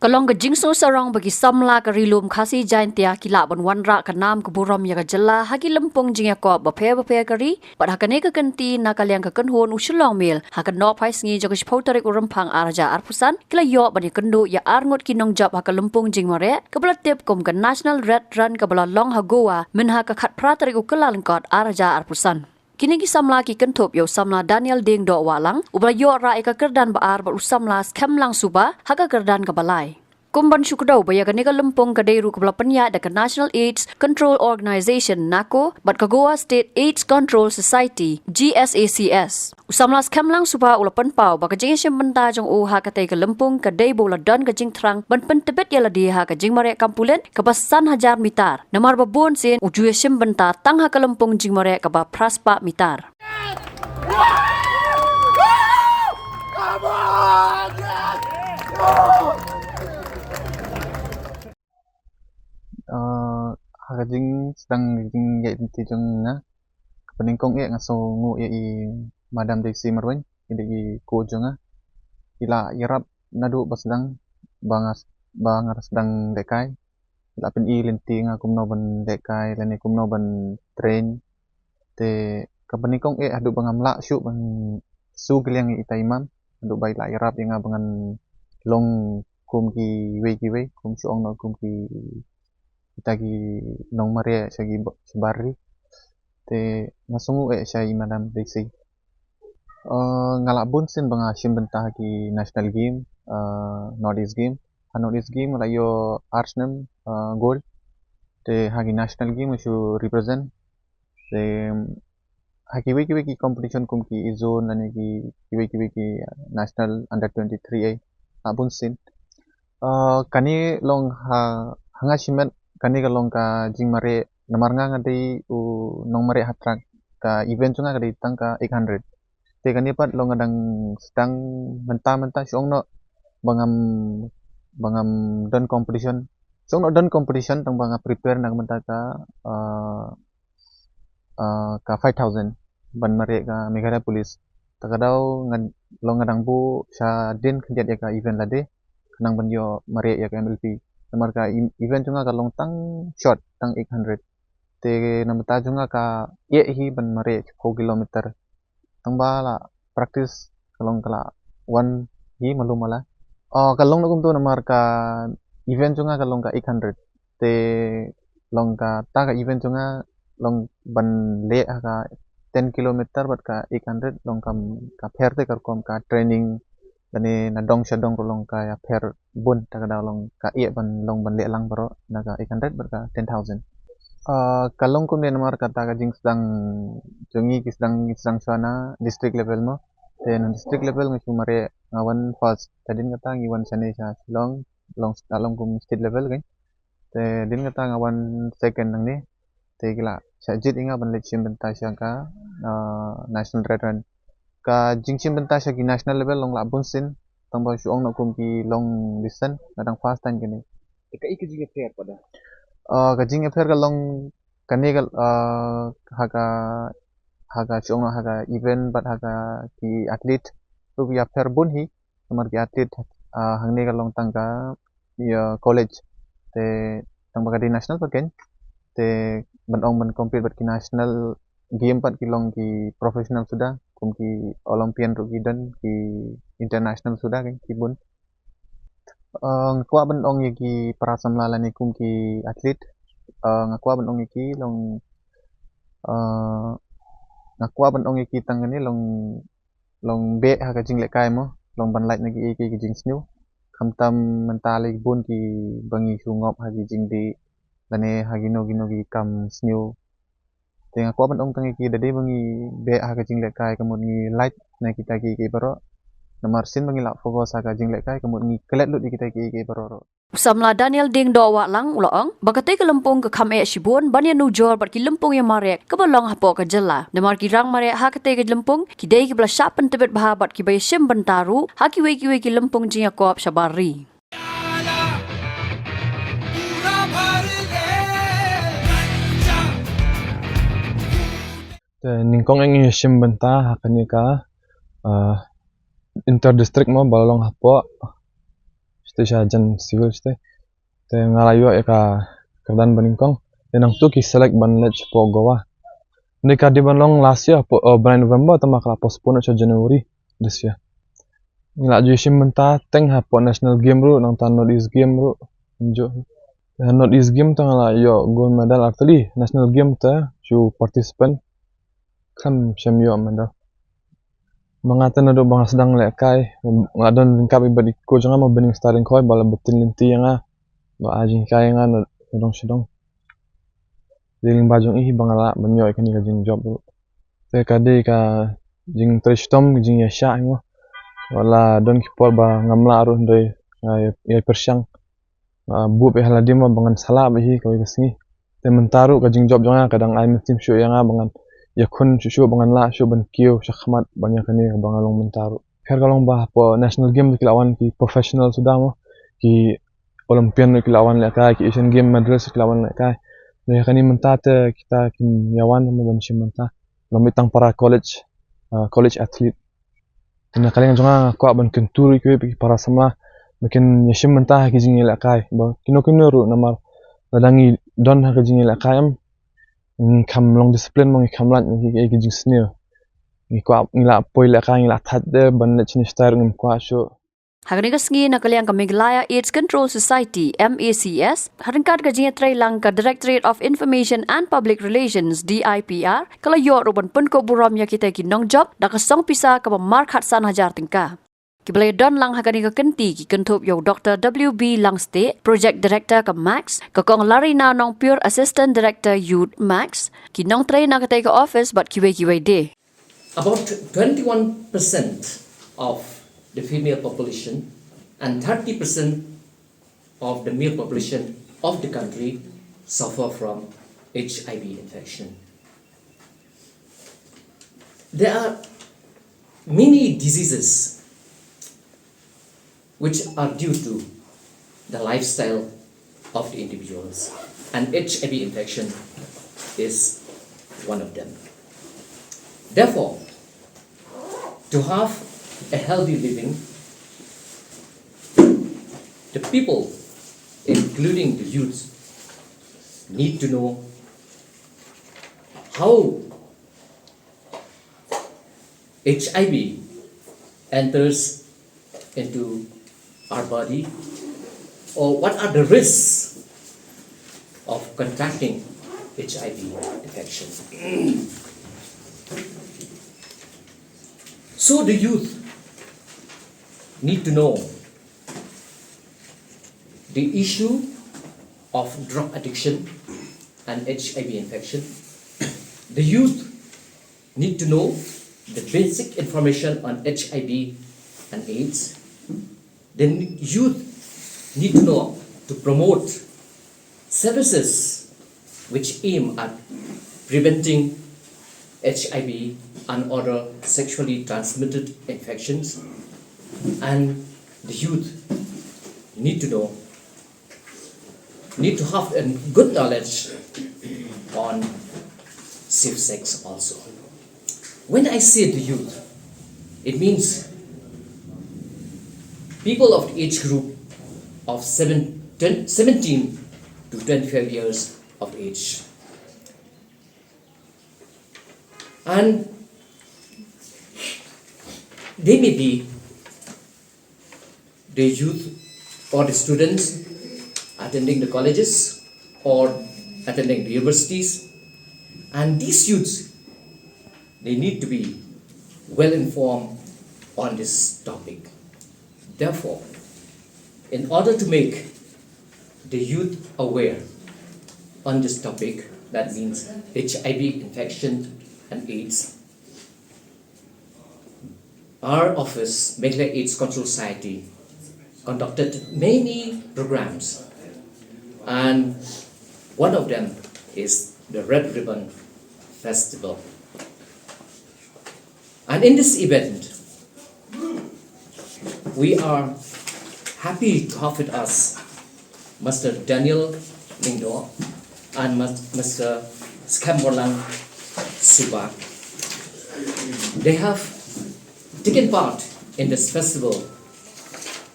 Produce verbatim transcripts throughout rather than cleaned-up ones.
Ka long ka jingsngewsarong ba ki samla ka Ri Lum Khasi Jaintia ki lah ban wanrah ka nam ka burom ïa ka jylla ha ki lympung jingïakop bapher bapher ka ri, bad ha kane ka kynti na ka liang ka kynhun u Shillong Mail ha ka nohphaisngi jong ka shiphew tarik u Rymphang ar hajar arphew san ki la ïoh ban ïakynduh ïa arngut ki nongjop ha ka lympung jingmareh kaba la tip kum ka National Red Run kaba la long ha Goa mynha ka khatphra tarik u Kyllalyngkot ar hajar arphew san. Kine ki samla ki kynthup ïa u samla Daniel Diengdoh Wahlang uba la ïoh rah ïa ka kyrdan ba ar bad u samla Skhem Langsuba ha ka kyrdan kaba lai. Kum ban shu kdew ba ïa kane ka lympung ka dei ruh kaba la pynïaid da ka National AIDS Control Organisation, NACO, bad ka Goa State AIDS Control Society, G S A C S. U samla Skhem Langsuba u la pynpaw ba ka jingïashim bynta jong u ha katei ka lympung ka dei ba u la don ka jingthrang ban pyntbit ïa lade ha ka jingmareh kam pulit kaba san hajar mitar. Namar ba bun sien u ju ïashim bynta tang ha ka lympung jingmareh kaba phra spah mitar. Ah, ha ka jingsdang jingïaid lynti jong nga, kaba nyngkong eh nga sngewnguh ïa i Madam Daisy Marwein, i dei i coach jong nga. I la ïarap naduh ba sdang ba nga, ba nga sdang lehkai. I la pyni lynti nga kumno ban lehkai lane kumno ban train. Te kaba nyngkong eh haduh ba ngam lah shuh ban shu kylliang ïa ita i mam, haduh ba i la ïarap ïa nga ba ngan long kum kiwei kiwei, kum shu ong noh kum ki, kita ki nongmareh sha ki ba-, sha bar ri. Te nga sngewnguh eh sha i Madam Daisy. Eh, nga lah bun sien ba nga shim bynta ha ki National Game, eh, North East Game. Ha North East Game nga la ïoh ar snem, eh, gold. Te ha ki National Game nga shu represent. Te ha kiwei kiwei ki competition kum ki zone lane ki, kiwei kiwei ki, eh, National Under twenty-three A, lah bun sien. Eh, kane long ha, ha nga shimet kane ka long ka jingmareh, namar nga nga dei u nongmareh ha track, ka event jong nga ka dei tang ka eight hundred. Te kane pat long nga dang sdang mynta mynta shu ong noh ba ngam, ba ngam don competition. Shu ong noh don competition tang ba nga prepare na ka mynta ka, eh, eh, ka five thousand ban mareh ka Meghalaya Police. Ta ka daw nga long nga dang buh sha dien khyndiat ïa ka event lade khnang ban ïoh mareh ïa ka M L P. Namar ka em-, event jong nga ka long tang short, tang eight hundred. Te na mynta jong nga ka eh hi ban mareh four kilometer. Tang ba la practice ka long ka la wan hi malu mala. Oh, ka long na kumtu namar ka event jong nga ka long ka eight hundred. Te long kata ka event jong nga long ban leh ha ka ten kilometer bad ka eight hundred long ka, ka pher te ka rukom ka training lane na dong sha dong ruh long ka ïapher bun, ta ka daw long ka eh ban long ban leh lang baroh na ka eight hundred bad ka ten thousand. Ah, ka long kumne namar kata ka jingsdang jong ngi ki sdang, ngi sdang shuwa na district level mo. Te na district level nga shu mareh nga wan first. Te hadien kata ngi wan shane sha Shillong, long, long kum state level kan. Te hadien kata nga wan second nangne. Te ki la shah jied ïa nga ban leit shim bynta sha ka, ah, National Red Run. Ka jingshim bynta sha ki national level long lah bun sien, tang ba shu ong noh kum ki long distance, nga dang first time kane. Te kaei ka jingïapher pat da? Ah, ka jingïapher ka long kane ka, ah, ha ka, ha ka shu ong noh ha ka event bad ha ka ki athlete ruh ka ïapher bun hi. Namar ki athlete, ah, hangne ka long tang ka, ïa, college. Te tang ba ka dei national pat kan. Te ban ong ban compete bad ki national game pat ki long ki professional suda, kum ki Olympian ruh ki don, ki international suda kan, ki bun. Ah, nga kwah ban ong ïa ki para samla lane kum ki athlete. Ah, nga kwah ban ong ïa ki long, ah, nga kwah ban ong ïa ki tang kane long long beh ha ka jinglehkai mo, long ban lait na kiei kiei ki jingsniew. Khamtam mynta lei bun ki ba ngi shu ngop ha ki jingdih lane ha kino kino ki kam sniew. Te nga kwah ban ong tang ïa ki da dei ba ngi beh ha ka jinglehkai ka mut ngi lait na kita kiei kiei baroh. Namar sien ba ngi lah focus ha ka jinglehkai ka mut ngi klet lut ïa kita kiei kiei baroh ruh. U samla Daniel Diengdoh Wahlang u la ong ba katei ka lympung ka kham eh shibun ban ïanujor bad ki lympung ïamareh kaba long hapoh ka jylla. Namar ki rangmareh ha katei ka lympung ki dei kiba la shah pyntbit bha bad kiba ïashim bynta ruh ha kiwei kiwei ki lympung jingïakop shabar ri. Te nyngkong eh ngi ïashim bynta ha kane ka, ah, inter district mo ba long hapoh te sha jan civil te. Te nga la ïoh ïa ka kyrdan banyngkong. Te nangtu ki select ban leit shapoh Goa. Nde ka dei ban long last year, po, uh, bnai November, tangba ka la postpone sha January this year. Ngi la ju shim bynta teng hapoh National Game ruh, nangta North East Game ruh. Njo. Ha North East Game te nga la ïoh gold medal artylli, National Game te shu participant. Khlem shym ïoh medal. Ma nga te naduh ba nga sdang lehkai, nga la don ryngkat bad i coach jong nga, ma Binningstar Lyngkhoi, ba la btin lynti ïa nga, ba ai jinghikai ïa nga na shadong shadong. Dei lyngba jong i hi ba nga lah ban ïoh ïa kane ka jingjop ruh. Te ka dei ka jingtrei shitom, ka jingïaishah hi mo. Wat la don ki por ba ngam lah ruh, hynrei nga ïai, ïai pyrshang. Nga buh ïa ha lade mo ba ngan sa lah bad hi kawei ka sngi. Te mynta ruh ka jingjop jong nga ka dang ai mynsiem shuh ïa nga ba ngan ïakhun shuh shuh, ba ngan lah shuh ban kiew shakhmat ban ïa kane kaba nga long mynta ruh. Pher ka long ba hapoh National Game te ki la wan ki professional suda mo, ki Olympian ruh ki la wan lehkai, ki Asian Game medalist ki la wan lehkai. Te ïa kane mynta te kita kim ïa wan mo ban shim bynta. Long beit tang para college, ah, college athlete. Te na ka liang jong nga, nga kwah ban kyntu ruh ïa kiwei pat ki para samla ba kin ïa shim bynta ha ki jingïalehkai, ba kino kino ruh, namar lada ngi don ha ki jingïalehkai em, ngi kham long discipline mo, ngi kham lait na ki, ki, ki jingsniew. Ngi kwah, ngi la poi lehkai, ngi la thait de ban leit shane shatai ruh ngim kwah shuh. Ha kane ka sngi, na ka liang ka Meghalaya AIDS Control Society, M A C S, ha ryngkat ka jingïatreilang ka Directorate of Information and Public Relations, D I P R, ka la ïoh ruh ban pynkup burom ïa kita ki nongjop da ka song pisa kaba markhatsan hajar tyngka. Kiba la ïadon lang ha kane ka kynti ki kynthup ïa u Doktor W B Langstieh, Project Director ka MACS, ka Kong Larina Nongpure, Assistant Director Youth, MACS, ki nongtrei na katei ka office bad kiwei kiwei de. About twenty-one percent of the female population and thirty percent of the male population of the country suffer from H I V infection. There are many diseases which are due to the lifestyle of the individuals, and H I V infection is one of them. Therefore, to have a healthy living, the people, including the youth, need to know how H I V enters into our body, or what are the risks of contracting H I V infection. So the youth need to know the issue of drug addiction and H I V infection. The youth need to know the basic information on H I V and AIDS. The youth need to know to promote services which aim at preventing H I V and other sexually transmitted infections. And the youth need to know, need to have a good knowledge on safe sex also. When I say the youth, it means people of the age group of seven, ten, seventeen to twenty-five years of age. And they may be the youth or the students attending the colleges or attending the universities. And these youths, they need to be well informed on this topic. Therefore, in order to make the youth aware on this topic, that means H I V infection and AIDS, our office, Meghalaya AIDS Control Society, conducted many programs, and one of them is the Red Ribbon Festival. And in this event, we are happy to have with us Mister Daniel Lyngdoh and Mister Skemborlang Subak. They have taken part in this festival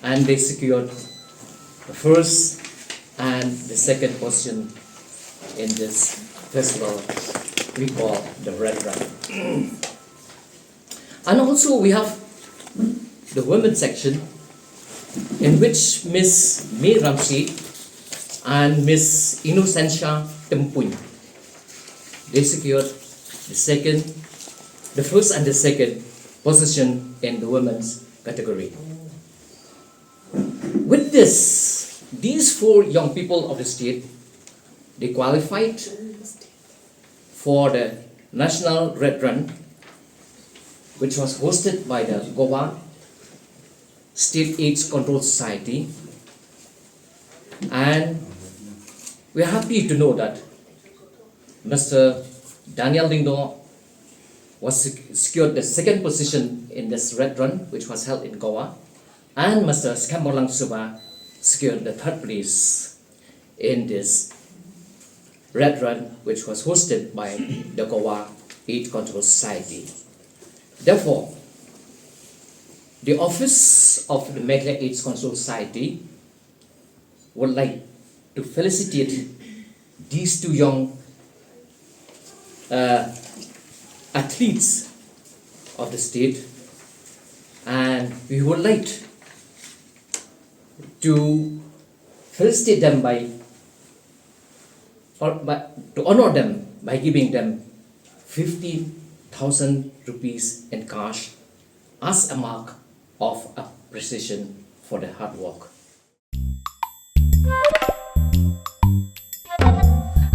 and they secured the first and the second position in this festival we call the Red Run. And also we have the women's section, in which Miss May Ramsey and Miss Innocentia Tempuin, they secured the second, the first and the second position in the women's category. With this, these four young people of the state, they qualified for the National Red Run, which was hosted by the Goa State AIDS Control Society. And we are happy to know that Mister Daniel Lyngdoh was sec-, secured the second position in this Red Run, which was held in Goa, and Mister Skhamborlang Suba secured the third place in this Red Run, which was hosted by the Goa AIDS Control Society. Therefore, the office of the Meghalaya AIDS Control Society would like to felicitate these two young, uh, athletes of the state, and we would like to felicitate them by, or by, to honor them by giving them fifty thousand rupees in cash as a mark of appreciation for their hard work.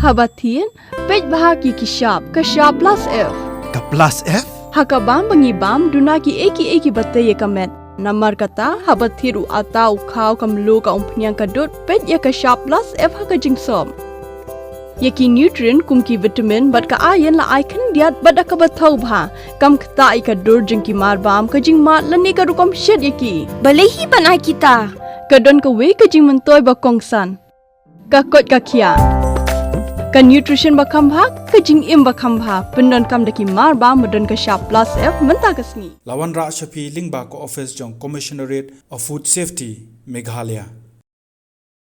Haba thied, peit bha ki ki shap, ka shap plus F. Ka plus F? Ha ka bam ba ngi bam, duna ki ei ki ei ki ba tei ïa ka met. Namar kata, haba thied u ata u khaw ka mluh ka umphniang ka dud, peit ïa ka shap plus F ha ka jingsop. Ïa ki nutrient kum ki vitamin bad ka iron la ai khyndiat bad da kaba thaw bha. Kam ktah ïa ka dur jong ki mar bam, ka jingmad lane ka rukom shet ïa ki. Balei hi ban ai kita? Ka don kawei ka jingmyntoi ba kongsan. Ka koit ka khiah. Ka nutrition ba kham bha, ka jingim ba kham bha. Pyndonkam da ki mar bam ba don ka shap plus F mynta ka sngi. La wanrah sha phi lyngba ka office jong Commissionerate of Food Safety, Meghalaya.